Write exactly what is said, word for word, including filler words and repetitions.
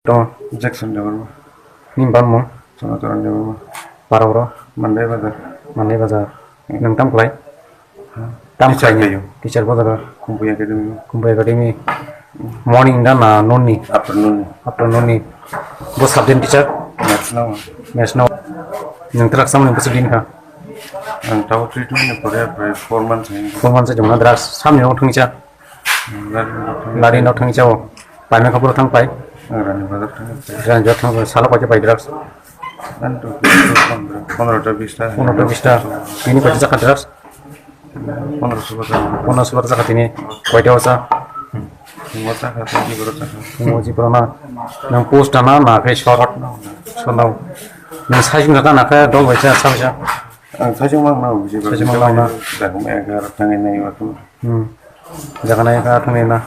To Jackson Debbarma. Ni bangmung? Sonatoran Debbarma. Para oro? Mandai Bazar. Mandai Bazar. Hmm. Nwng tam khlai? Tam Teacher khlai ni? Kayo. Teacher bo jaga? Kumbuya Academy. Kumbuya Academy. Morning da na noon ni? Afternoon ni. Afternoon ni. Bo subject teacher? Maths no. Maths no. Nwng twrak samani bwswk din kha? Ang tabo treatment ni pore prai four months hai. Four months jong na drugs samni no thangcha. Lari no thang. Lari no thangcha o. Paima khapur thang pai. Rani bazar thang. Rani bazar thang salo kaisa pai drugs. Ang to pondro, pondro ta bis ta. Pondro ta bis ta. Bini kaisa jakha drugs. Pondro soba ta. Pondro soba ta jakha tini. Koita osa. Mo ta kha ta di boro ta. Mo ji boro na. Nang post na na khe short. Sonau. Nang sai jing ka na khe dol bai cha sa sa. Ang sai jing mang na bisi. Sai jing mang na. Da ko me ga ra tang nai wa tu. Hmm. Jaga nai ka thang na.